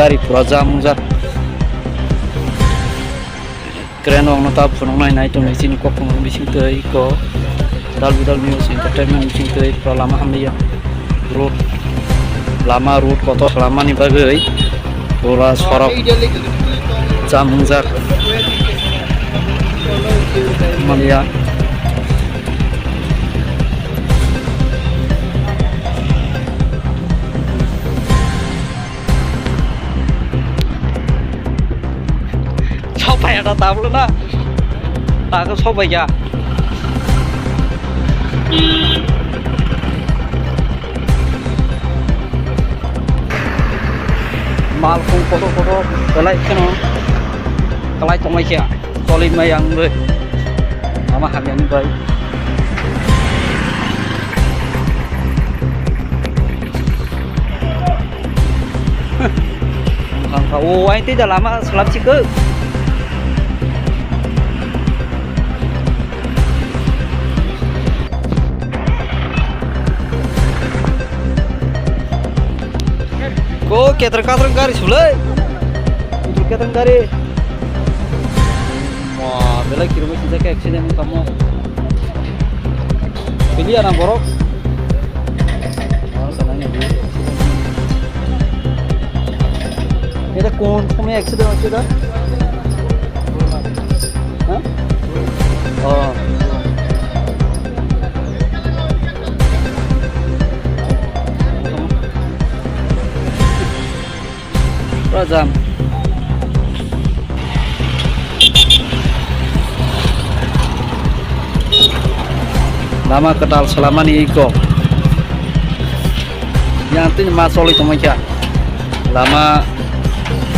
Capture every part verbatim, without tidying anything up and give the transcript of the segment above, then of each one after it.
Gari pura jam wngjak. Crane rokno ta phunuknai nai tongwi chini kokthumrok bising twi iko. Dal Bidal News Entertainment bising twi pura lama hamliya. Road, lama road kotor khlammani bagwi pura sorok jam wngjak. Maliya. Sopai ada tablo na. Tago sopai ya. Mal khung kotor kotor belai kheno kalai tongmai khe. Choli mai ang bai. Ama hamyani bai. Ang kha o ai tei da lama slap si khe. Ko ketra katra gari sulai. Ketra gari. Wah, belai kirumwi sijak khe accident wngkha mo. Piliya na borok. Oh, sana ni di. Eta kon somoi accident hoiche da? Ha? Oh. Pura jam. Lama kwtal salamani iko. Yang tini ma choli tongmani kha. Lama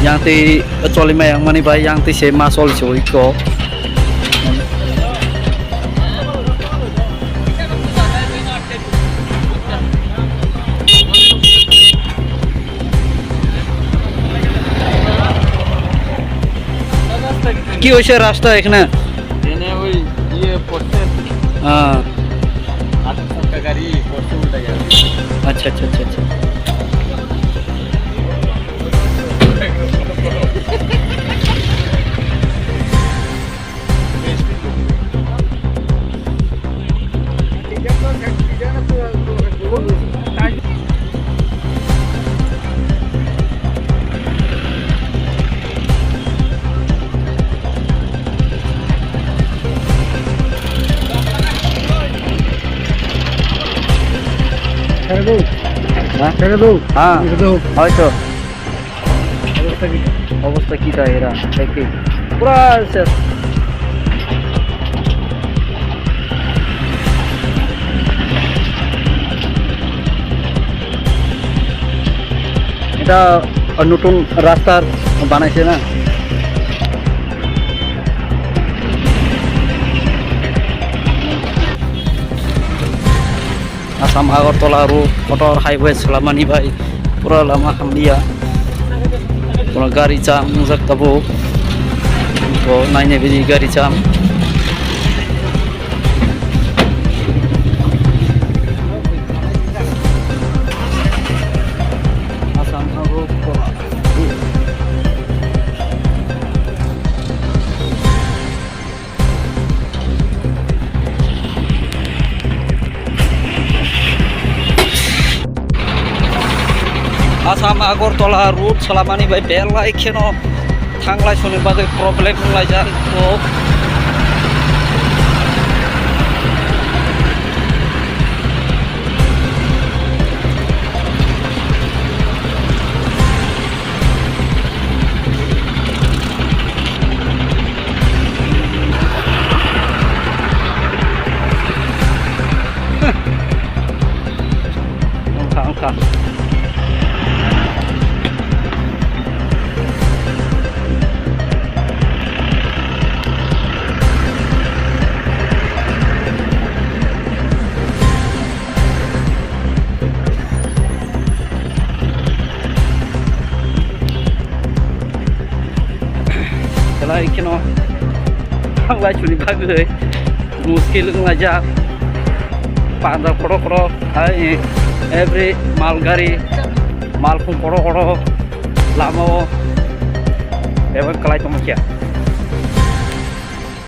yang tei choli ma yang mani bai yang tei se ma choli se iko. কি হৈছে ৰাস্তা এইখানে? এনে ওই ইয়ে পড়ছে। হ্যাঁ। আধা চাক্কা গাড়ি পড়ছে উল্টা গেছে। আচ্ছা, আচ্ছা, আচ্ছা, আচ্ছা। ছেড়ে দেবো। হ্যাঁ? ছেড়ে দেবো। হ্যাঁ। ছেড়ে দেবো। হয়তো। অবস্থা কি? অবস্থা কি তা এরা? দেখি। পুরা শেষ। এটা নতুন রাস্তার বানাইছে না? Assam Agartala road, kotor highway swlamani bai pura lama hamliya. Pura gari jam wngjak tabuk. Bo naina bini gari jam. Assam Agartala. Assam Agartala road swlamani bai belai kheno thanglai soni bagwi problem wnglaijak. Wngkha, wngkha. Belai kheno thanglai soni bagwi muskil wnglaijak. Panda khoro khoro hai every mal gari, mal khum khoro khoro. Lama o ebo kwlai tongma khe.